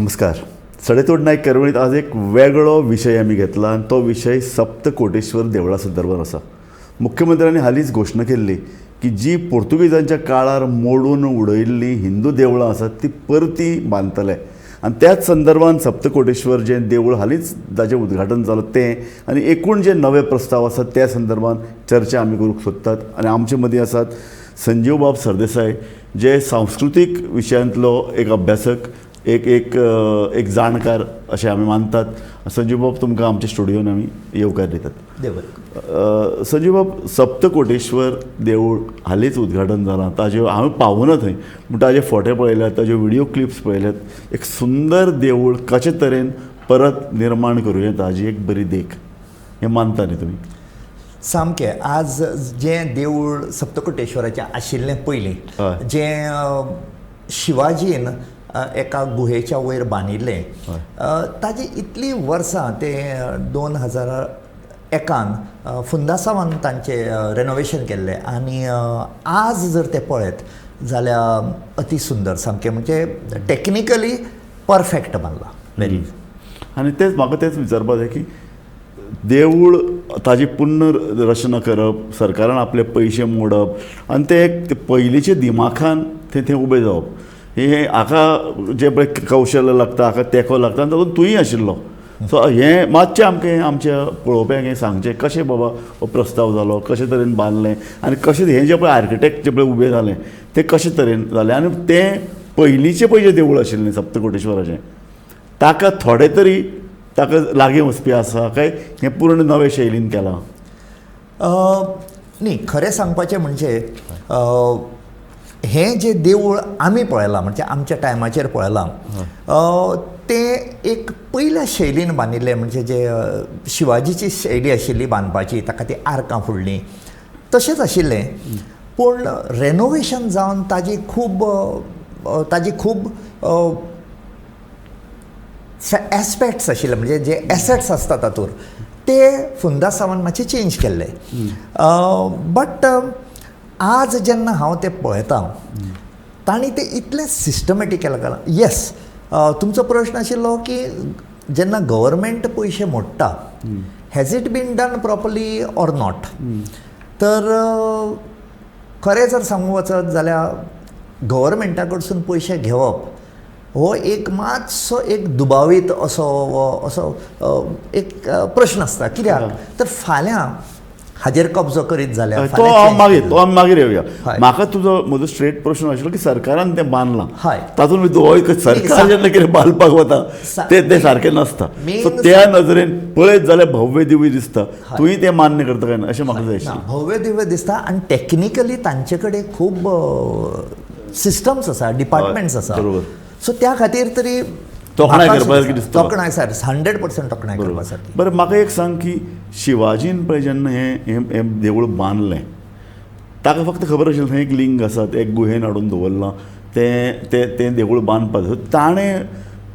नमस्कार. सडेतोड नायक कार्यावळींत आज एक वेगळो विशय आमी घेतला आनी तो विशय सप्तकोटेश्वर देवळा संदर्भात आसा. मुख्यमंत्र्यांनी हालींच घोशणा केल्ली की जी पोर्तुगेजांच्या काळार मोडून उडयल्लीं हिंदू देवळां आसात ती परती बांदतले आनी त्याच संदर्भात सप्तकोटेश्वर जें देवूळ हालींच ताजें उद्घाटन जालां तें आनी एकूण जे नवे प्रस्ताव आसात त्या संदर्भात चर्चा आमी करूंक सोदतात. आनी आमचे मदीं आसात संजीव बाब सरदेसाय, जे सांस्कृतीक विशयांतलो एक अभ्यासक, एक एक एक जाणकार अशें आमी मानतात. संजीव बाब, तुमकां आमच्या स्टुडियोन आमी येवकार दितात. देव. संजीव बाब, सप्तकोटेश्वर देवूळ हालींच उद्घाटन जालां, ताजे हांवें पावूना थंय, पूण ताजे फोटे पळयल्यात, ताजे व्हिडियो क्लिप्स पळयल्यात. एक सुंदर देवूळ कशे तरेन परत निर्माण करूं येता हाजी एक बरी देख हें मानता न्ही तुमी? सामकें. आज जें देवूळ सप्तकोटेश्वराचें आशिल्लें पयलीं, जें शिवाजीन एका गुहेच्या वयर बांदिल्लें, ताजी इतलीं वर्सां तें 2001 फुंदासावान तांचें रेनोवेशन केल्लें आनी आज जर तें पळयत जाल्यार अती सुंदर, सामकें म्हणजे टॅक्निकली परफेक्ट बांदलां, व्हेरी. आनी तेंच म्हाका तेंच विचारपाक जाय की देवूळ ताजी पुनर्रचना करप, सरकारान आपले पयशे मोडप आनी ते एक पयलींचे दिमाखान थंय थंय उबें जावप, हें हाका जें पळय कौशल्य लागता, हाका तेंको लागता आनी तातूंत तूंय आशिल्लो. सो हें मातशें आमकां आमच्या पळोवप्यांक हें सांगचें, कशें बाबा हो प्रस्ताव जालो, कशे तरेन बांदलें आनी कशें हें जें पळय आर्किटेक्ट जें पळय उबें जालें तें कशे तरेन जालें आनी तें पयलींचें पळय जें देवूळ आशिल्लें सप्तकोटेश्वराचें ताका थोडे तरी ताका लागीं वचपी आसा काय हें पूर्ण नवे शैलीन केलां? न्ही, खरें सांगपाचें म्हणजे हें जें देवूळ आमी पळयलां, म्हणजे आमच्या टायमाचेर पळयलां, तें एक पयल्या शैलीन बांदिल्लें, म्हणजे जे शिवाजीची शैली आशिल्ली बांदपाची, ताका ती आर्कां फुडलीं तशेंच आशिल्लें. पूण रेनोवेशन जावन ताजी खूब एस्पेक्ट्स आशिल्ले, म्हणजे जे एसेट्स आसता तातूंत ते फुंदासावान मातशे चेंज केल्ले. बट आज जेन्ना हांव तें पळयतां, तांणी तें इतलें सिस्टमॅटीक केलां. येस, तुमचो प्रश्न आशिल्लो की जेन्ना गव्हर्मेंट पयशे मोडटा, has it been done properly or not? तर खरें जर सांगूंक वचत जाल्यार गव्हर्मेंटा कडसून पयशे घेवप हो एक मातसो एक दुबावीत असो असो एक प्रश्न आसता. कित्याक तर फाल्यां हाजेर कब्जो करीत जाल्यार तो हांव मागीर, तो आमी मागीर येवया. म्हाका तुजो म्हजो स्ट्रेट प्रश्न आशिल्लो की सरकारान तें बांदलां, तातूंत दुबाव सरकार जेन्ना कितें बांदपाक वता तें तें सारकें नासता. सो त्या नजरेन पळयत जाल्यार भव्य दिव्य दिसता, तुवें तें मान्य करता काय ना अशें म्हाका जाय आशिल्लें. भव्य दिव्य दिसता आनी टॅक्निकली तांचे कडेन खूब सिस्टम्स आसा, डिपार्टमेंट्स आसा. सो त्या खातीर तरी तोखणाय करपा सारकी दिसता. तोखणाय सर, 100% तोखणाय करपा सारकी. बरें, म्हाका एक सांग की शिवाजीन पळय जेन्ना हें हें देवूळ बांदलें, ताका फक्त खबर आशिल्लें थंय एक लिंग आसा, तें एक गुहेन हाडून दवरलां, तें तें तें देवूळ बांदपाक ताणें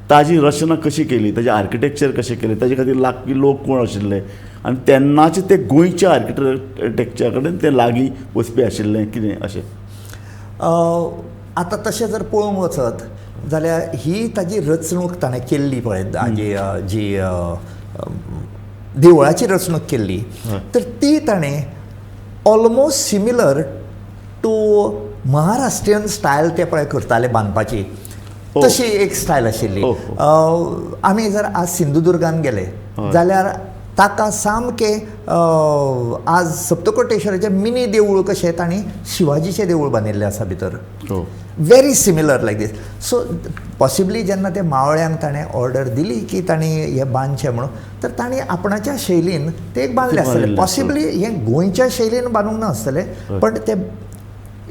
ताजी रचना कशी केली, ताजें आर्किटेक्चर कशें केलें, ताजे खातीर लागपी लोक कोण आशिल्ले आनी तेन्नाचे ते गोंयच्या आर्किटेक्चरा कडेन तें लागीं वचपी आशिल्लें कितें अशें? आतां तशें जर पळोवंक वचत जाल्यार ही ताजी रचणूक ताणें केल्ली पळय, हाजी जी देवळाची रचणूक केल्ली, तर ती ताणें almost similar to Maharashtrian style ते पळय करताले बांदपाची, तशी एक स्टायल आशिल्ली. आमी जर आज सिंधुदुर्गान गेले जाल्यार ताका सामकें आज सप्तकोटेश्वराचें मिनी देवूळ कशें तांणी शिवाजीचें देवूळ बांदिल्लें आसा भितर, very similar like this. So possibly जेन्ना ते मावळ्यांक ताणें ऑर्डर दिली की तांणी हें बांदचें म्हणून, तर तांणी आपणाच्या शैलीन तें एक बांदलें आसतलें. पॉसिबली हें गोंयच्या शैलीन बांदूंक ना आसतलें, पण तें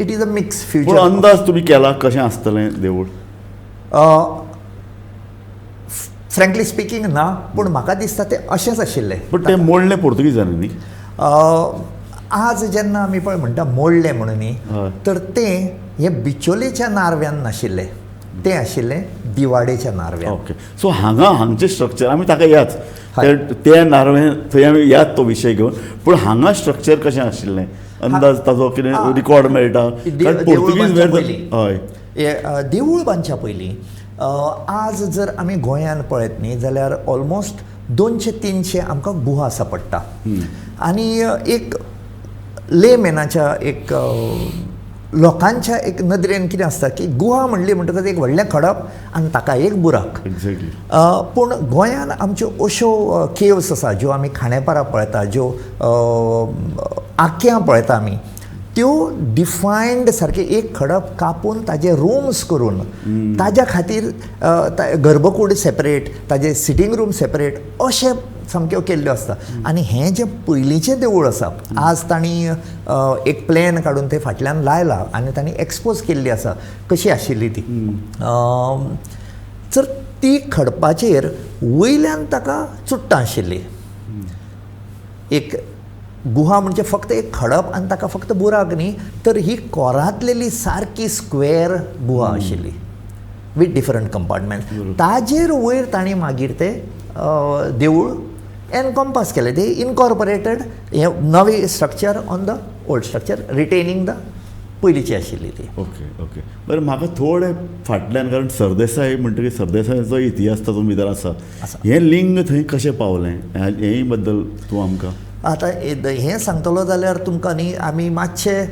it is a mix fusion. अंदाज तुमी केला कशें आसतलें देवूळ? फ्रँकली स्पिकींग ना, पूण म्हाका दिसता तें अशेंच आशिल्लें. पूण तें मोडलें पोर्तुगीजांनी न्ही? आज जेन्ना आमी पळय म्हणटा मोडलें म्हणून न्ही, तर तें हे बिचोलेच्या नारव्यान नाशिल्लें, तें आशिल्लें दिवाडेच्या नारव्यान. ओके, सो हांगा हांगचें स्ट्रक्चर आमी ताका याच ते नारवे थंय आमी याच तो विशय घेवन, पूण हांगा स्ट्रक्चर कशें आशिल्लें अंदाज ताजो कितें रिकॉर्ड मेळटा? देवूळ पोर्तुगीज बांदच्या पयलीं. देवूळ बांदच्या पयलीं आज जर आमी गोंयान पळयत न्ही जाल्यार ऑलमोस्ट 200-300 आमकां गुहा सापडटा. आनी एक लेमेनाच्या एक लोकांच्या एक नदरेन कितें आसता की गुहा म्हणली म्हणटकच एक व्हडलें खडप आनी ताका एक बुराक. एक्झॅक्टली. पूण गोंयान आमच्यो अश्यो केव्स आसा ज्यो आमी खांडेपारा पळयता, ज्यो आक्यां पळयता आमी, त्यो डिफायन्ड सारकें एक खडप कापून ताजे रुम्स करून ताज्या खातीर गर्भकूड सेपरेट, ताजे सिटींग रूम सेपरेट अशें सामक्यो केल्ल्यो आसता. आनी हें जें पयलींचें देवूळ आसा आज तांणी एक प्लॅन काडून तें फाटल्यान लायला आनी तांणी एक्सपोज केल्ली आसा कशी आशिल्ली ती. तर ती खडपाचेर वयल्यान ताका चुट्टां आशिल्ली. एक गुहा म्हणजे फक्त एक खडप आनी ताका फक्त बुराक न्ही, तर ही कोरांतलेली सारकी स्क्वेर गुहा आशिल्ली विथ डिफरंट कंपार्टमेंट. ताजेर वयर तांणी मागीर तें देवूळ एनकॉम्पास केलें, ते इनकॉर्पोरेटेड हें नवें structure on the old structure, retaining the पयलींची आशिल्ली ती. ओके ओके बरें, म्हाका थोडें फाटल्यान, कारण सरदेसाय म्हणटकीर सरदेसायाचो इतिहास तातूंत भितर आसा, हें लिंग थंय कशें पावलें हेय बद्दल तूं आमकां आतां हें सांगतलो जाल्यार तुमकां न्ही आमी मातशें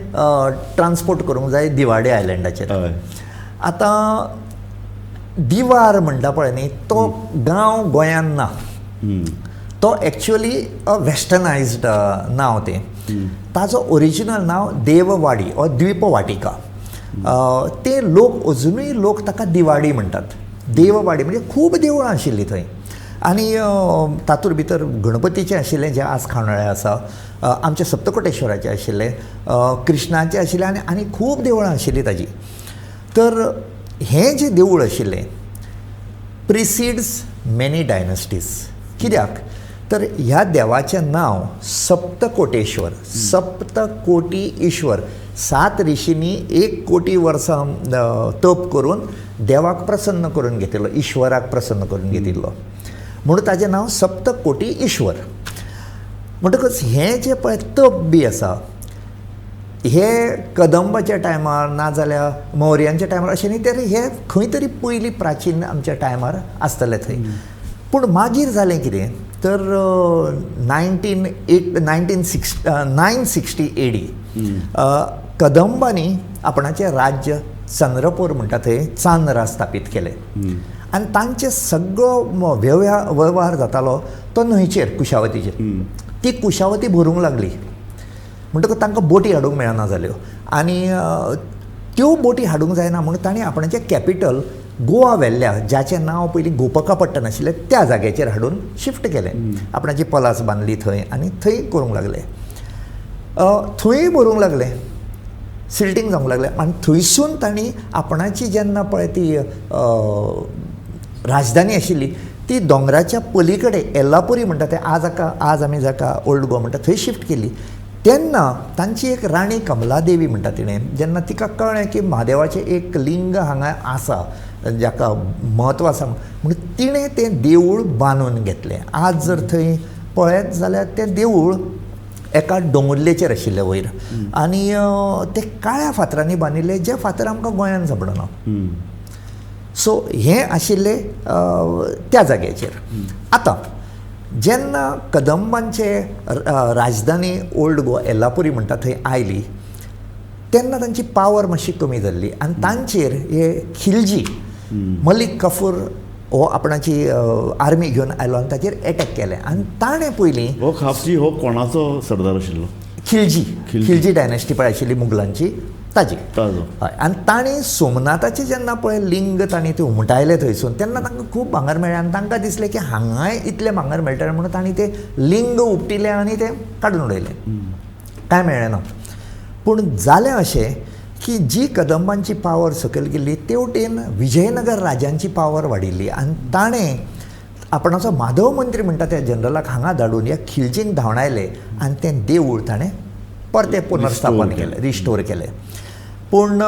ट्रान्सपोर्ट करूंक जाय दिवाडे आयलँडाचेर. आतां दिवार म्हणटा पळय न्ही, तो गांव गोंयान ना, तो एक्चुअली अ वेस्टर्नायज्ड नांव तें. ताजो ओरिजिनल नांव देववाडी ऑर द्वीपवाटिका. ते लोक अजुनूय लोक ताका दिवाडी म्हणटात. देववाडी म्हणजे खूब देवळां आशिल्लीं थंय. आनी तातूंत भितर गणपतीचें आशिल्लें जें आज खांडोळें आसा, आमचें सप्तकोटेश्वराचें आशिल्लें, कृष्णाचें आशिल्लें, आनी आनी खूब देवळां आशिल्लीं ताजीं. तर हें जें देवूळ आशिल्लें प्रिसिड्स मॅनी डायनस्टीज. कित्याक तर ह्या देवाचें नांव सप्तकोटेश्वर, सप्तकोटी ईश्वर. 7 ऋषींनी 1 कोटी वर्सां तप करून देवाक प्रसन्न करून घेतिल्लो, ईश्वराक प्रसन्न करून घेतिल्लो, म्हणून ताजें नांव सप्तकोटी ईश्वर. म्हणटकच हें जें पळय तप बी आसा हे कदंबाच्या टायमार नाजाल्यार मौर्यांच्या टायमार अशें न्ही, तर हे खंय तरी पयलीं प्राचीन आमच्या टायमार आसतलें थंय. पूण मागीर जालें कितें तर 960 AD कदंबांनी आपणाचें राज्य चंद्रपूर म्हणटा थंय चांद्रा स्थापीत केलें. आनी तांचे सगळो वेव्हार जातालो तो न्हंयचेर, कुशावतीचेर. ती कुशावती भरूंक लागली म्हणटकच तांकां बोटी हाडूंक मेळना जाल्यो. आनी त्यो बोटी हाडूंक जायना म्हणून तांणी आपणाचें कॅपिटल गोवा व्हेल्ल्या, ज्याचें नांव पयलीं गोपकापट्टण आशिल्लें, त्या जाग्याचेर हाडून शिफ्ट केलें. आपणाची पलास बांदली थंय आनी थंय करूंक लागले. थंय भरूंक लागले, सिल्टींग जावंक लागलें. आनी थंयसून तांणी आपणाची जेन्ना पळय ती राजधानी आशिल्ली ती दोंगराच्या पली कडेन येल्लापुरी म्हणटा तें आज आमी जाका ओल्ड गोवा म्हणटा थंय शिफ्ट केली. तेन्ना तांची एक राणी कमलादेवी म्हणटा तिणें, जेन्ना तिका कळ्ळें की म्हादेवाचें एक लिंग हांगा आसा जाका म्हत्व आसा, म्हणून तिणें तें देवूळ बांदून घेतलें. आज जर थंय पळयत जाल्यार तें देवूळ एका दोंगुल्लेचेर आशिल्लें वयर, आनी तें काळ्या फातरांनी बांदिल्लें, जे फातर आमकां गोंयांत सांपडना. सो हें आशिल्लें त्या जाग्याचेर. आतां जेन्ना कदंबांचे राजधानी ओल्ड गोवा येल्लापुरी म्हणटा थंय आयली तेन्ना तांची पावर मातशी कमी जाल्ली. आनी तांचेर हे खिलजी मलिक कफूर हो आपणाची आर्मी घेवन आयलो आनी ताचेर एटॅक केलें. आनी ताणें पयलीं हो खापजी हो कोणाचो सरदार आशिल्लो? खिलजी, खिलजी डायनेस्टी पळय आशिल्ली मुगलांची, ताजी. हय. आनी तांणी सोमनाथाचें जेन्ना पळय लिंग तांणी तें उमटायलें थंयसून, तेन्ना तांकां खूब भांगर मेळ्ळें. आनी तांकां दिसलें की हांगाय इतलें भांगर मेळटलें म्हणून तांणी तें लिंग उपटिलें आनी तें काडून उडयलें, कांय मेळ्ळें ना. पूण जालें अशें की जी कदंबांची पावर सकयल गेल्ली तेवटेन विजयनगर राजांची पावर वाडिल्ली. आनी ताणें आपणाचो माधव मंत्री म्हणटा त्या जनरलाक हांगा धाडून ह्या खिलजींक धांवडायले आनी तें देवूळ ताणें परतें पुनर्स्थापन केलें, रिस्टोर केलें. पूण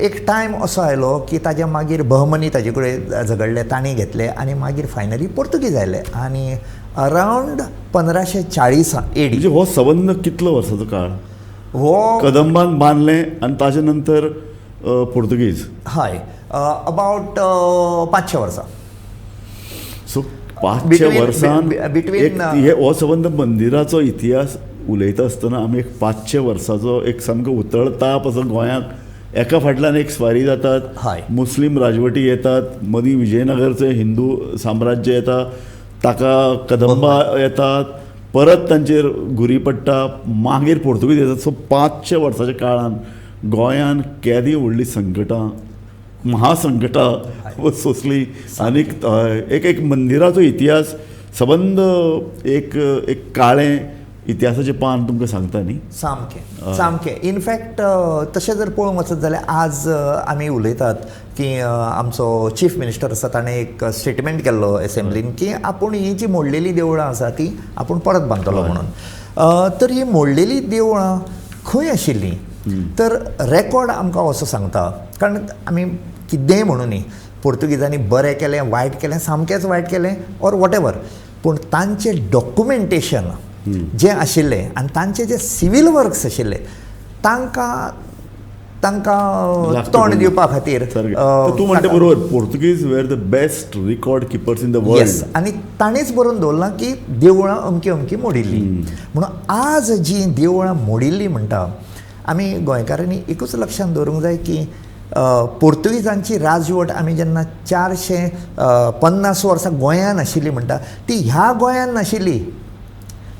एक टायम असो आयलो की ताज्या मागीर बहमनी ताजे कडेन झगडले, तांणी घेतले आनी मागीर फायनली पोर्तुगीज आयले. आनी अरावंड 1540 AD. म्हणजे हो संबंद कितलो वर्साचो काळ हो कदंबान बांदलें आनी ताजे नंतर पोर्तुगीज. हय, अबावट 500 वर्सां. सो 500 वर्सां बिटवीन हो संबंद मंदिराचो इतिहास उलयता आसतना आमी एक 500 वर्साचो एक सामको उतळताप असो गोंयांत एका फाटल्यान एक स्वारी जातात. मुस्लीम राजवटी येतात, मदीं विजयनगरचें हिंदू साम्राज्य येता, ताका कदंबा येतात, परत तांचेर घुरी पडटा, मागीर पोर्तुगीज येतात. सो 500 वर्साच्या काळान गोंयान केदी व्हडली संकटां, महासंकटां सोंसली. आनीक एक एक मंदिराचो इतिहास सबंद एक एक काळें इतिहासाचें पान तुमकां सांगता न्ही. सामकें सामकें. इनफॅक्ट तशें जर पळोवंक वचत जाल्यार आज आमी उलयतात की आमचो चीफ मिनिस्टर आसा ताणें एक स्टेटमेंट केल्लो एसेंब्लीन की आपूण ही जी मोडलेली देवळां आसा ती आपूण परत बांदतलो म्हणून. तर ही मोडलेली देवळां खंय आशिल्लीं तर रेकॉर्ड आमकां असो सांगता, कारण आमी कितेंय म्हणू न्ही, पोर्तुगीजांनी बरें केलें वायट केलें, सामकेंच वायट केलें ऑर what ever, पूण तांचें डॉक्युमेंटेशन जें आशिल्लें आनी तांचे जे सिवील वर्क्स आशिल्ले तांकां तांकां तोंड दिवपा खातीर. तूं म्हणटा बरोबर, Portuguese were the best record keepers in the world. Yes, आनी ताणेंच बरोवन दवरलां की देवळां अमकी अमकी मोडिल्लीं. म्हणून आज जीं देवळां मोडिल्लीं म्हणटा आमी गोंयकारांनी एकूच लक्षांत दवरूंक जाय की पोर्तुगीजांची राजवट आमी जेन्ना 450 वर्सां गोंयांत आशिल्ली म्हणटा ती ह्या गोंयांत नाशिल्ली,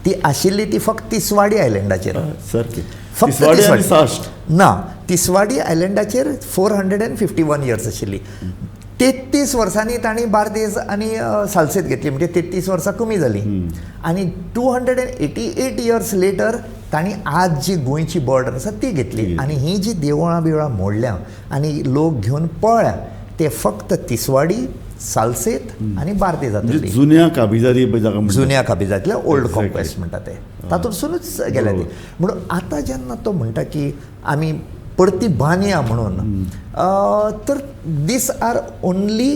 ती आशिल्ली ती फक्त तिसवाडी आयलंडाचेर. सारकी फक्त तिसवाडी ना, तिसवाडी आयलंडाचेर 451 इयर्स आशिल्ली. 33 वर्सांनी तांणी बार्देज आनी सालसेत घेतली, म्हणजे 33 वर्सां कमी जाली. आनी 288 इयर्स लेटर तांणी आज जी गोंयची बॉर्डर आसा ती घेतली. आनी ही जी देवळां बिवळां मोडल्या आनी लोक घेवन पळ्ळ्या ते फक्त तिसवाडी, सालसेत आनी बार्देज जातली. जुन्या काबिजादी, जुन्या काबिजांतल्या ओल्ड कॉन्क्वेस्ट म्हणटा ते तातूंतसुनूच गेले ते. म्हणून आतां जेन्ना तो म्हणटा की आमी परती बांदया म्हणून, तर these are only.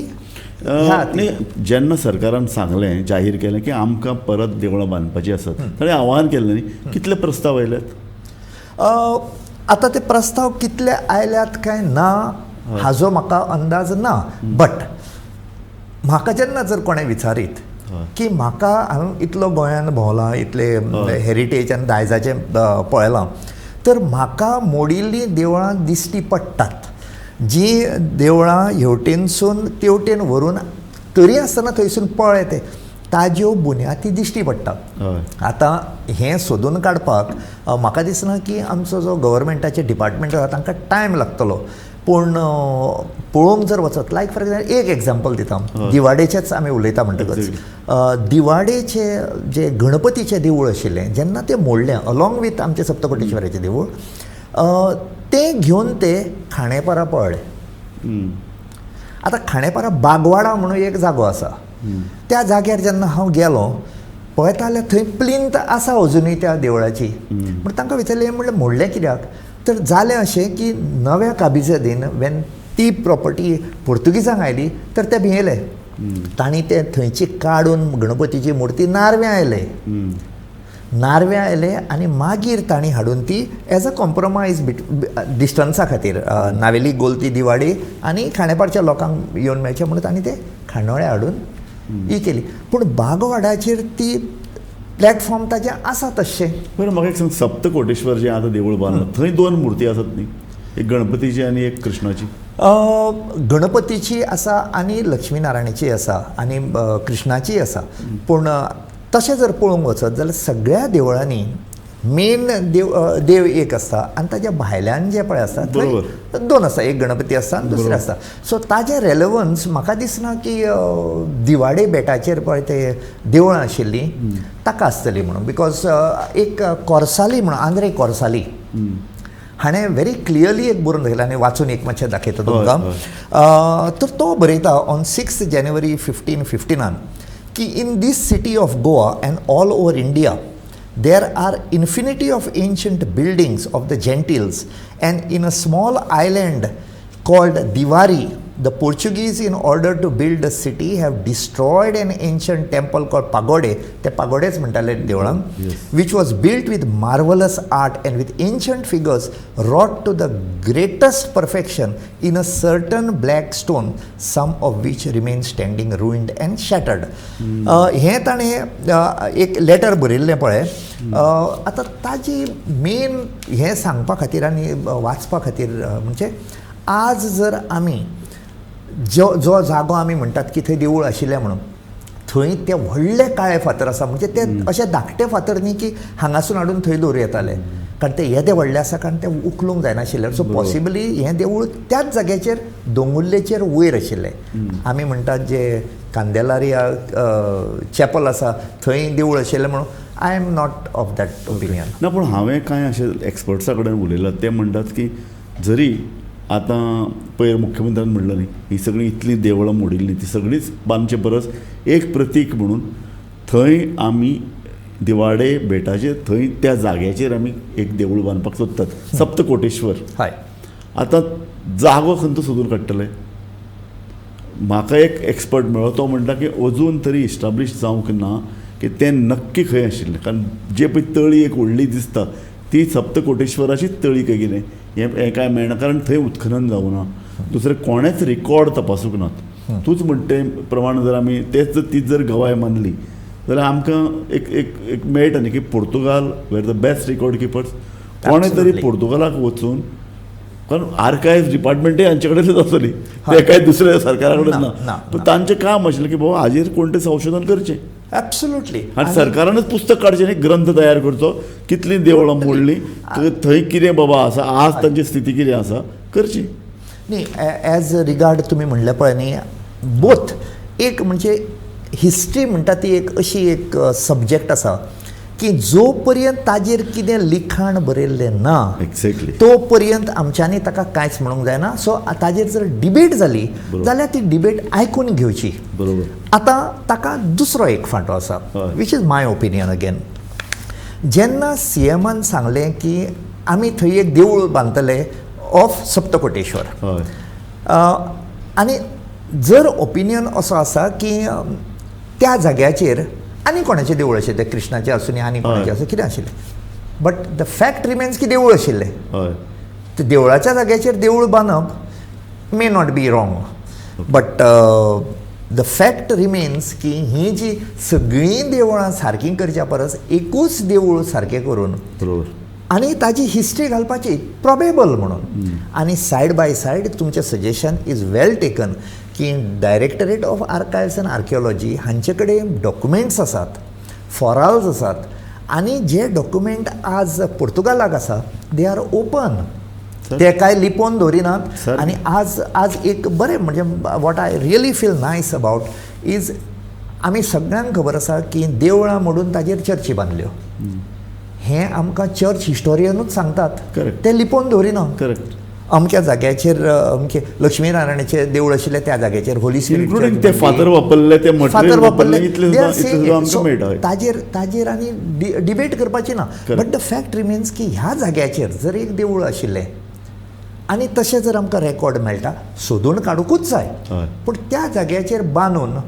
जेन्ना सरकारान सांगलें, जाहीर केलें की आमकां परत देवळां बांदपाची आसात, ताणें आव्हान केलें न्ही, कितले प्रस्ताव आयल्यात? आतां ते प्रस्ताव कितले आयल्यात काय ना हाजो म्हाका अंदाज ना, बट म्हाका जेन्ना जर कोणें विचारीत की म्हाका हांव इतलो गोंयान भोंवलां, इतले हेरिटेज आनी दायजाचें पळयलां, तर म्हाका मोडिल्लीं देवळां दिश्टी पडटात. जीं देवळां हेवटेनसून तेवटेन व्हरून तरी आसतना थंयसून पळय ते ताज्यो बुन्यादी दिश्टी पडटात. आतां हें सोदून काडपाक म्हाका दिसना की आमचो जो गव्हर्मेंटाचे डिपार्टमेंट आसा तांकां टायम लागतलो, पूण पळोवंक जर वचत, लायक फॉर एग्जाम्पल एक एग्जाम्पल दिता, दिवाडेचेच आमी उलयता म्हणटकच दिवाडेचे जे गणपतीचें देवूळ आशिल्लें जेन्ना तें मोडलें अलॉंग वीथ आमचें सप्तकोटेश्वराचें देवूळ, तें घेवन ते खांडेपारा पळ्ळे. आतां खांडेपारा बागवाडा म्हणून एक जागो आसा, त्या जाग्यार जेन्ना हांव गेलो पळयता जाल्यार थंय प्लिंत आसा अजुनूय त्या देवळाची. म्हण तांकां विचारलें म्हणलें मोडलें कित्याक, तर जालें अशें की नव्या काबिजादीन वेन ती प्रॉपर्टी पोर्तुगीजांक आयली तर ते भियेले, तांणी ते थंयची काडून गणपतीची मुर्ती नार्व्यां आयले, नार्व्यां आयले आनी मागीर तांणी हाडून ती एज अ कॉम्प्रोमायज डिस्टन्सा खातीर नावेली, गोलती, दिवाडी आनी खांडेपारच्या लोकांक येवन मेळचें म्हणून तांणी ते खांडोळें हाडून ही केली. पूण बागवाडाचेर ती प्लॅटफॉर्म ताजें आसा तशें. बरें, म्हाका एक सांग, सप्तकोटेश्वर जें आतां देवूळ बांदलां थंय दोन मुर्ती आसात न्ही, एक गणपतीची आनी एक कृष्णाची? गणपतीची आसा आनी लक्ष्मीनारायणाची आसा आनी कृष्णाची आसा. पूण तशें जर पळोवंक वचत जाल्यार सगळ्या देवळांनी मेन देव देव एक आसता आनी ताज्या भायल्यान जे पळय आसता थंय दोन आसता, एक गणपती आसता आनी दुसरें आसता. सो ताजें रेलेवन्स म्हाका दिसना की दिवाडे बेटाचेर पळय ते देवळां आशिल्लीं ताका आसतली म्हणून, because एक कोर्साली म्हणून आंद्रे कोर्साली हाणें व्हेरी क्लियरली एक बरोवन दाखयलां आनी वाचून एक मातशें दाखयता तुमकां. तर तो बरयता ऑन 6 जानेवारी 1559 की in this city of Goa and all over India there are infinity of ancient buildings of the Gentiles, and in a small island called Divari The Portuguese in order to build a city have destroyed an ancient temple called Pagode, ते पागोडेच म्हणटाले देवळांक, which was built with marvellous art and with ancient figures wrought to the greatest perfection in a certain black stone, some of which remain standing ruined and shattered. हें ताणें एक letter बरयल्लें पळय. आतां ताजी मेन हें सांगपा खातीर आनी वाचपा खातीर, म्हणजे आज जर आमी जो जो जागो आमी म्हणटात की थंय देवूळ आशिल्लें म्हणून, थंय ते व्हडले काळे फातर आसा. म्हणजे ते अशे धाकटे फातर न्ही की हांगासून हाडून थंय दवरूं येताले, कारण ते येदे व्हडले आसा, कारण ते उखलूंक जायनाशिल्ले. सो पॉसिबली हें देवूळ त्याच जाग्याचेर दोंगुल्लेचेर वयर आशिल्लें. आमी म्हणटात जे कांदेलारिया चॅपल आसा थंय देवूळ आशिल्लें म्हणून, I am not of that opinion. ना, पूण हांवें कांय अशे एक्सपर्ट्सा कडेन उलयलां, ते म्हणटात की जरी आतां पयर मुख्यमंत्र्यान म्हणलें न्ही, ही सगळीं इतलीं देवळां मोडिल्लीं ती सगळींच बांदचे परस एक प्रतीक म्हणून थंय आमी दिवाडे बेटाचेर थंय त्या जाग्याचेर आमी एक देवूळ बांदपाक सोदतात, सप्तकोटेश्वर. आतां जागो खंयचो सोदून काडटले? म्हाका एक एक्सपर्ट मेळ्ळो, तो म्हणटा की अजून तरी इस्टाब्लीश जावंक ना की तें नक्की खंय आशिल्लें, कारण जे पळय तळी एक व्हडली दिसता ती सप्तकोटेश्वराचीच तळी काय कितें हें कांय मेळना, कारण थंय उत्खनन जावं ना, दुसरें कोणेंच रिकॉर्ड तपासूंक नात. तूंच म्हणटे प्रमाण जर आमी तेच तीच जर गवाय मानली जाल्यार आमकां एक एक एक मेळटा न्ही की Portugal were the best record keepers. कोणें तरी पोर्तुगालाक वचून, कारण आर्कायव्ह डिपार्टमेंटय हांचे कडेनच आसतली, ते काय दुसऱ्या सरकारा कडेन ना, पूण तांचें काम आशिल्लें की बाबा हाजेर कोण तें संशोधन करचें. एब्सोल्युटली. आनी सरकारानच पुस्तक काडचें न्ही, ग्रंथ तयार करचो, कितलीं देवळां मोडलीं, थंय कितें बाबा आसा, आज तांची स्थिती कितें आसा, करची न्ही. एज रिगार्ड तुमी म्हणलें पळय न्ही, बोथ एक म्हणजे हिस्ट्री म्हणटा ती एक अशी एक सब्जेक्ट आसा की जो पर्यंत ताजेर कितें लिखाण बरयल्लें ना एक्झॅक्टली तो पर्यंत आमच्यांनी ताका कांयच म्हणूंक जायना. सो ताजेर जर डिबेट जाली जाल्यार ती डिबेट आयकून घेवची. बरोबर. आतां ताका दुसरो एक फांटो आसा, which is my opinion again. जेन्ना सी एमान सांगलें की आमी थंय एक देवूळ बांदतले ऑफ सप्तकोटेश्वर, आनी जर ओपिनियन असो आसा की त्या जाग्याचेर आनी कोणाचें देवूळ आशिल्लें, कृष्णाचें आसूं आनी कोणाचें आसूं कितें आशिल्लें, बट the fact remains की देवूळ आशिल्लें. ते देवळाच्या जाग्याचेर देवूळ बांदप may not be wrong, but the fact remains की ही जी सगळीं देवळां सारकीं करच्या परस एकूच देवूळ सारकें करून आनी ताजी हिस्ट्री घालपाची प्रोबेबल म्हणून. आनी सायड बाय सायड तुमचें सजेशन is well taken की directorate of archives and archaeology हांचे कडेन डॉक्युमेंट्स आसात, फॉराल्स आसात, आनी जे डॉक्युमेंट आज पुर्तुगालाक आसा they are open, ते कांय लिपोवन दवरिनात. आनी आज आज एक बरें म्हणजे what I really feel nice about is आमी सगळ्यांक खबर आसा की देवळां मोडून ताजेर चर्ची बांदल्यो, हें आमकां चर्च हिस्टोरियनूच सांगतात, ते लिपोवन दवरिना. करेक्ट. अमक्या जाग्याचेर अमके लक्ष्मी नारायणाचें देवूळ आशिल्लें त्या जाग्याचेर होली स्पिरिट, ते फातर वापरले, ते फातर वापरले, ताजेर ताजेर आनी डिबेट करपाची ना. बट the fact remains की ह्या जाग्याचेर जर एक देवूळ आशिल्लें आनी तशें जर आमकां रेकॉर्ड मेळटा, सोदून काडुंकूच जाय, पूण त्या जाग्याचेर बांदून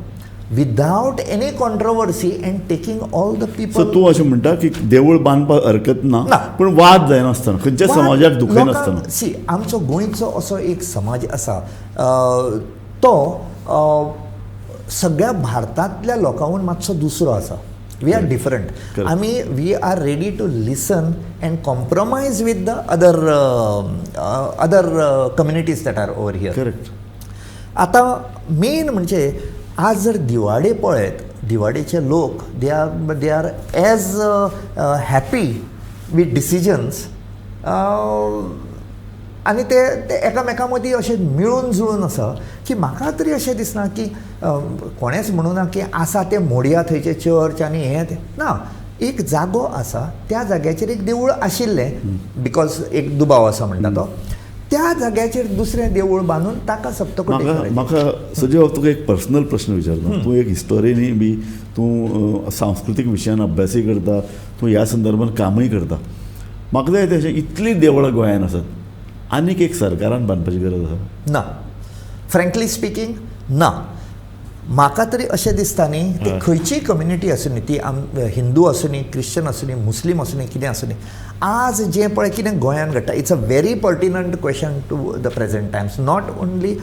without any controversy and taking all the people. So तूं अशें म्हणटा की देवूळ बांदपाक हरकत ना, पूण वाद जायनासतना, खंयच्या समाजाक दुखयनासतना. सी, आमचो गोंयचो असो एक समाज आसा तो सगळ्या भारतांतल्या लोकांहून मातसो दुसरो आसा. We are different. आमी we are ready to listen and compromise with the other other communities that are over here. Correct. आतां मेन म्हणजे आज जर दिवाडे पळयत, दिवाडेचे लोक they are as happy with decisions, आनी ते एकामेकां मदीं अशें मिळून जुळून आसा की म्हाका तरी अशें दिसना की कोणेंच म्हणूं ना की आसा तें मोडया थंयचें चर्च आनी हें तें ना. एक जागो आसा त्या जाग्याचेर एक देवूळ आशिल्लें, because एक दुबाव आसा म्हणटा तो, त्या जाग्याचेर दुसरें देवूळ बांदून ताका सप्तकोटेश्वर. म्हाका सजीव तुका एक पर्सनल प्रश्न विचारता. तूं एक हिस्टोरियनूय बी, तूं सांस्कृतीक विशयान अभ्यासूय करता, तूं ह्या संदर्भान कामूय करता. म्हाका जाय तशें इतलीं देवळां गोंयांत आसात, आनीक एक सरकारान बांदपाची गरज आसा ना? फ्रँकली स्पिकींग ना. म्हाका तरी अशें दिसता न्ही, ती खंयचीय कम्युनिटी आसूं न्ही, ती हिंदू आसूं न्ही, क्रिश्चन आसूं न्ही, मुस्लीम आसूं न्ही, कितें आसूं न्ही, आज जें पळय कितें गोंयांत घडटा, it's a very pertinent question to the present times. Not only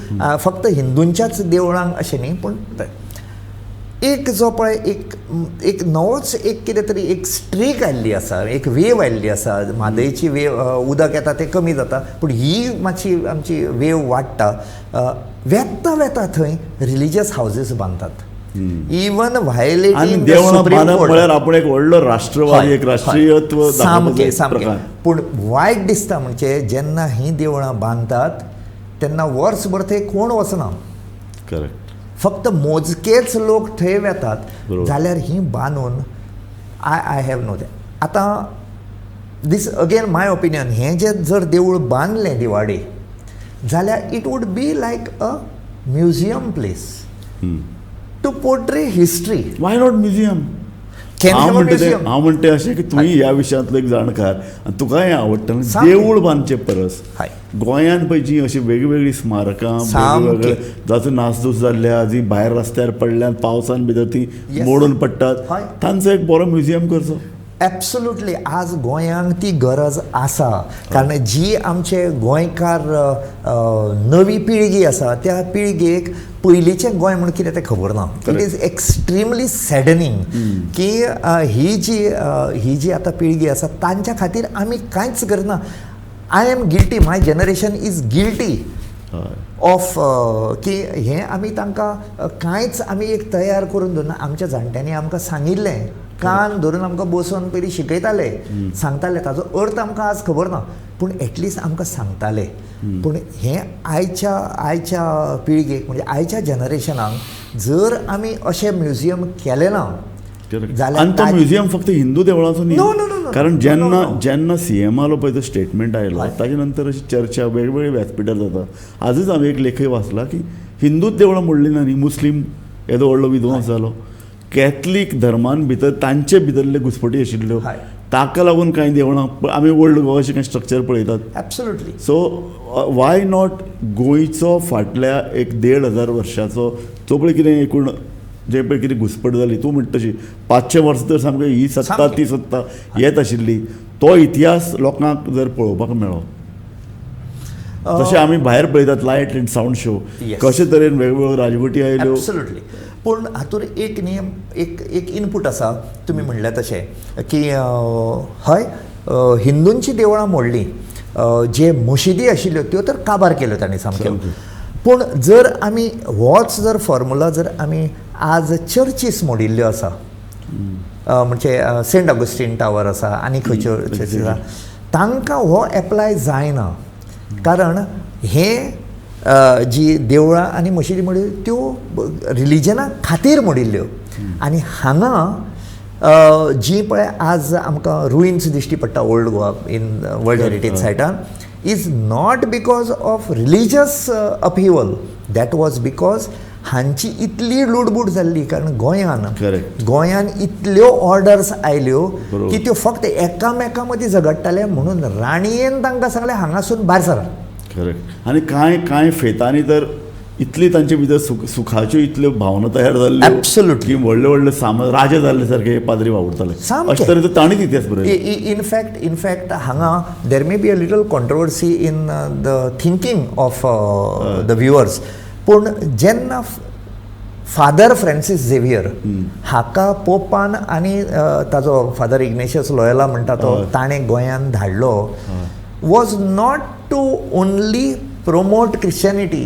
फक्त हिंदूंच्याच देवळांक अशें न्ही, पूण एक जो पळय एक एक नवोच एक कितें तरी एक स्ट्रीक आयिल्ली आसा, एक वेव आयिल्ली आसा. म्हादयची वेव, उदक येता तें कमी जाता, पूण ही मातशी आमची वेव वाडटा. वेता वेता थंय रिलिजियस हावजीस बांदतात, इवन आनी व्हायलेटींग देवळां बांदप म्हळ्यार आपूण एक व्हडलो राष्ट्रवादी, एक राष्ट्रीयत्व दाखोवपाचो सामकें एक सामकें. प्रकार. पूण वायट दिसता म्हणजे जेन्ना हीं देवळां बांदतात तेन्ना वर्सभर थंय कोण वचना, करेक्ट फक्त मोजकेच लोक थंय वेतात. जाल्यार ही बांदून I have no that. आतां दीस अगेन my opinion, हें जें जर देवूळ बांदलें दिवाडे जाल्यार it would be like a museum place to portray history. Why not museum? Can हांव have a म्हणटा तें, म्युझियम. हांव म्हणटा अशें की तुमी ह्या विशयांतलो एक जाणकार आनी तुका हें आवडटा. देवूळ बांदचे परस गोंयांत पळय जीं अशीं वेगवेगळीं स्मारकां, वेगवेगळे जाचो नासधूस जाल्ल्या, जीं भायर रस्त्यार पडल्यात, पावसान भितर तीं मोडून पडटात, तांचो एक बरो म्युझियम करचो. एब्सोल्युटली. आज गोंयांक ती गरज आसा, कारण जी आमचे गोंयकार नवी पिळगी आसा त्या पिळगेक पयलींचें गोंय म्हूण कितें तें खबर ना. It is extremely सॅडनींग की ही जी आतां पिळगी आसा तांच्या खातीर आमी कांयच करना. I am guilty, my generation is guilty of की हें आमी तांकां कांयच आमी एक तयार करून दवरना. आमच्या जाणट्यांनी आमकां सांगिल्लें, कान धरून आमकां बसोवन पयलीं शिकयताले, सांगताले, ताजो अर्थ आमकां आज खबर ना, पूण एटलिस्ट आमकां सांगताले. पूण हें आयच्या आयच्या पिळगेक म्हणजे आयच्या जनरेशनाक जर आमी अशें म्युझियम केलें ना जाल्यार आनी तो म्युझियम फक्त हिंदू देवळाचो न्ही. No, no, no, no. कारण No, जेन्ना no, no. जेन्ना सीएमालो पळय तो स्टेटमेंट आयलो ताजे नंतर अशी चर्चा वेगवेगळे व्यासपिठार जाता. आजच हांवें एक लेखय वाचला की हिंदूच देवळां मोडली ना न्ही, मुस्लीम येदो व्हडलो विध्वंस जालो, कॅथलीक धर्मान भितर तांचे भितरले घुसपटी आशिल्ल्यो, ताका लागून कांय देवळां आमी ओल्ड गोवा अशें कांय स्ट्रक्चर पळयतात. एब्सोल्युटली. सो why not गोंयचो फाटल्या एक 1500 वर्षाचो जो पळय कितें एकूण जे पळय कितें घुसपट जाली, तूं म्हणटा तशी 500 वर्सां तर सामकें ही सत्ता ती सत्ता येत आशिल्ली, तो इतिहास लोकांक जर पळोवपाक मेळ्ळो, तशें आमी भायर पळयतात लायट एंड सावंड शो कशे तरेन वेगवेगळ्यो राजवटी आयल्यो. एब्सोल्युटली. पूण हातूंत एक नियम, एक एक इनपूट आसा. तुमी म्हणलें तशें की हय हिंदूंची देवळां मोडलीं, जे मशिदी आशिल्ल्यो त्यो तर काबार केल्यो तांणी सामक्यो. पूण जर आमी होच जर फॉर्मुला जर आमी आज चर्चीस मोडिल्ल्यो आसा, म्हणजे सेंट ऑगस्टीन टावर आसा आनी खंयच्यो चर्चीस आसा, तांकां हो एप्लाय जायना. कारण हें जी देवळां आनी मशिदी मोडिल्ल्यो त्यो रिलिजना खातीर मोडिल्ल्यो, आनी हांगा जी पळय आज आमकां रुइन्स दिश्टी पडटा old Goa in world heritage सायटान, is not because of religious upheaval, that was because हांची इतली लुडबूड जाल्ली. कारण गोंयान गोंयान इतल्यो ऑर्डर्स आयल्यो की त्यो फक्त एकामेकां मदीं झगडटाले, म्हणून राणयेन तांकां सांगलें हांगासून भायर सरात. करेक्ट. आनी कांय कांय फेतांनी तर इतली तांचे भितर सुखाच्यो इतल्यो भावना तयार जाल्ल्यो एब्सोल्युटली की व्हडले व्हडले राजा जाल्ले सारके पाद्री वावुरताले. अशे तरेन तांणीच इतिहास बरयलो. इनफॅक्ट हांगा there may be a little controversy in the thinking of the viewers, पूण जेन्ना फादर फ्रांसीस झेवियर हाका पोपान आनी ताजो फादर इग्नेशियस लोयला म्हणटा तो ताणें गोंयांत धाडलो, was not to only promote Christianity,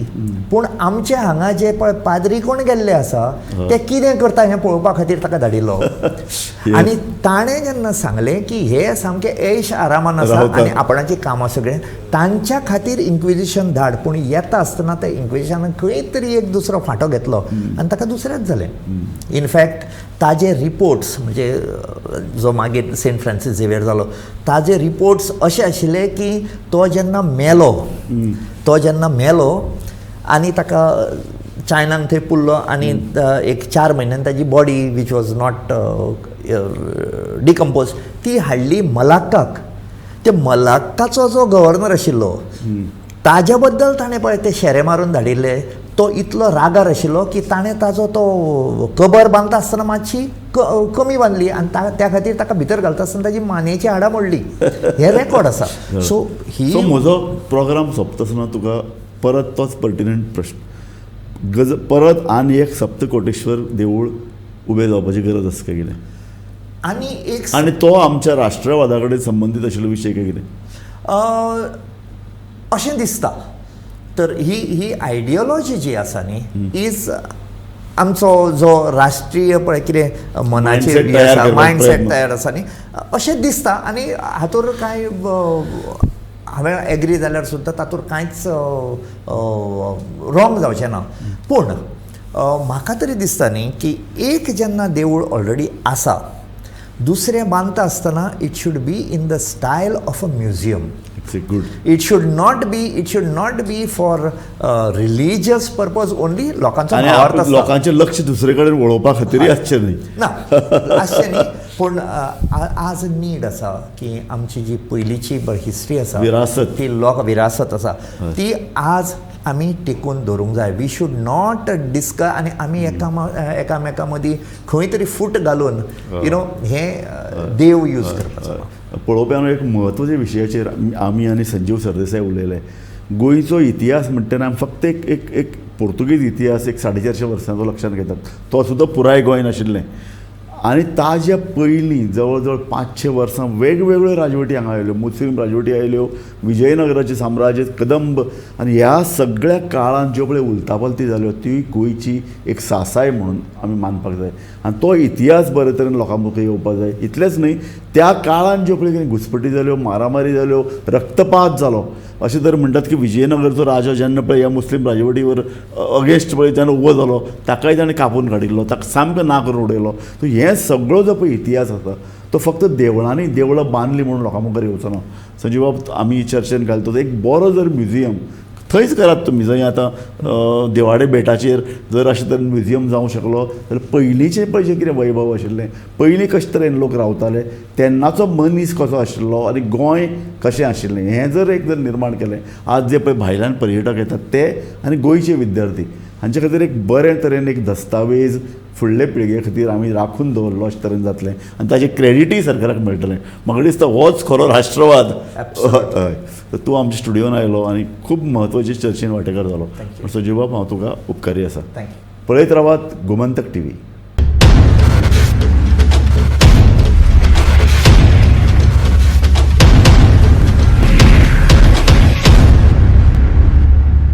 पूण आमचे हांगा जे पळय पाद्री कोण गेल्ले आसा ते कितें करता हें पळोवपा खातीर ताका धाडिल्लो. आनी ताणें जेन्ना सांगलें की हे सामके ऐश आरामान आसा आनी आपणाचीं कामां सगळें, तांच्या खातीर इन्क्विजिशन धाड. पूण येता आसतना त्या इन्क्विजिशनान खंय तरी एक दुसरो फांटो घेतलो आनी ताका दुसरेंच जालें. इनफॅक्ट ताजे रिपोर्ट्स म्हणजे जो मागीर सेंट फ्रांसीस झेवियर जालो ताजे रिपोर्ट्स अशे आशिल्ले की तो जेन्ना मेलो आनी ताका चायनान थंय पुरलो आनी एक 4 म्हयन्यान ताजी body which was not decompose ती हाडली मलाक्काक. ते मलाक्काचो जो गव्हर्नर आशिल्लो ताज्या बद्दल ताणें पळय ते शेरे मारून धाडिल्ले, तो इतलो रागार आशिल्लो की ताणें ताजो तो कबर बांदता आसतना मातशी कमी बांदली आनी त्या खातीर ताका भितर घालता आसतना ताजी मानेची हाडां मोडली. हें रेकॉर्ड आसा. सो ही सो म्हजो प्रोग्राम सोंपता आसतना तुका परत तोच पर्टिनंट प्रश्न, परत आनी एक सप्तकोटेश्वर देवूळ उबें जावपाची गरज आसा काय कितें? आनी एक आनी तो आमच्या राष्ट्रवादा कडेन संबंदीत आशिल्लो विशय काय कितें? अशें दिसता. तर ही ही आयडियोलॉजी जी आसा न्ही, is आमचो जो राष्ट्रीय पळय कितें मनाचेर मायंडसेट तयार आसा न्ही, अशें दिसता. आनी हातूर कांय हांवें एग्री जाल्यार सुद्दां तातूंत कांयच रॉंग जावचें ना. पूण म्हाका तरी दिसता न्ही की एक जेन्ना देवूळ ऑलरेडी आसा, दुसरें बांदता आसतना it should be in the style of a museum. It's a good. It should not be for religious purpose only. लोकांचो भावार्थ आसता, लोकांचें लक्ष दुसरे कडेन वळोवपा खातीरय आसचें न्ही. ना, आसचें न्ही. पूण आज नीड आसा की आमची जी पयलींची हिस्ट्री आसा, विरासत, ती लोक विरासत आसा, ती आज आमी टिकून दवरूंक जाय. We should not discuss. आनी आमी एकामेकां मदीं खंय तरी फूट घालून you know हें देव यूज करपाचो. पळोवप्यान एक म्हत्वाच्या विशयाचेर आमी आनी संजीव सरदेसाय उलयले. गोंयचो इतिहास म्हणटना आमी फक्त एक एक एक पोर्तुगीज इतिहास एक 450 वर्सांचो लक्षांत घेतात, तो सुद्दां पुराय गोंय नाशिल्लें. आनी ताज्या पयलीं जवळ जवळ 500 वर्सां वेगवेगळ्यो राजवटी हांगा आयल्यो, मुस्लीम राजवटी आयल्यो, विजयनगराचें साम्राज्य, कदंब, आनी ह्या सगळ्या काळांत ज्यो पळय उलथापलती जाल्यो ती गोंयची एक सासाय म्हणून आमी मानपाक जाय. आनी तो इतिहास बरे तरेन लोकां मुखार येवपाक जाय. इतलेंच न्हय, त्या काळांत ज्यो पळय कितें घुसपटी जाल्यो, मारामारी जाल्यो, रक्तपात जालो, अशें तर म्हणटात की विजयनगरचो राजा जेन्ना पळय ह्या मुस्लीम राजवटीवर अगेन्स्ट पळय जेन्ना उबो जालो, ताकाय ताणें कापून काडिल्लो, ताका सामको ना करून उडयलो. सो हें सगळो जो पळय इतिहास आसा तो फक्त देवळांनी देवळां बांदली म्हणून लोकां मुखार येवचो ना. संजीव बाब, आमी चर्चेन घालतो एक बरो जर म्युझियम थंयच करात तुमी, जंय आतां देवाडे बेटाचेर जर अशें तरेन म्युझियम जावंक शकलो जाल्यार पयलींचें पळय जें कितें वैभव आशिल्लें, पयलीं कशे तरेन लोक रावताले, तेन्नाचो मनीस कसो आशिल्लो आनी गोंय कशें आशिल्लें, हें जर एक जर निर्माण केलें, आज जे पळय भायल्यान पर्यटक येतात ते आनी गोंयचे विद्यार्थी हांचे खातीर एक बरें तरेन एक दस्तावेज फुडले पिळगे खातीर आमी राखून दवरलो अशें तरेन जातलें आनी ताजें क्रेडिटूय सरकाराक मेळटलें. म्हाका दिसता होच खरो राष्ट्रवाद. हय, तर तूं आमच्या स्टुडियोन आयलो आनी खूब म्हत्वाचे चर्चेन वांटेकार जालो. सजीव बाब, हांव तुका उपकारी आसा. पळयत रावात गोमंतक टीव्ही.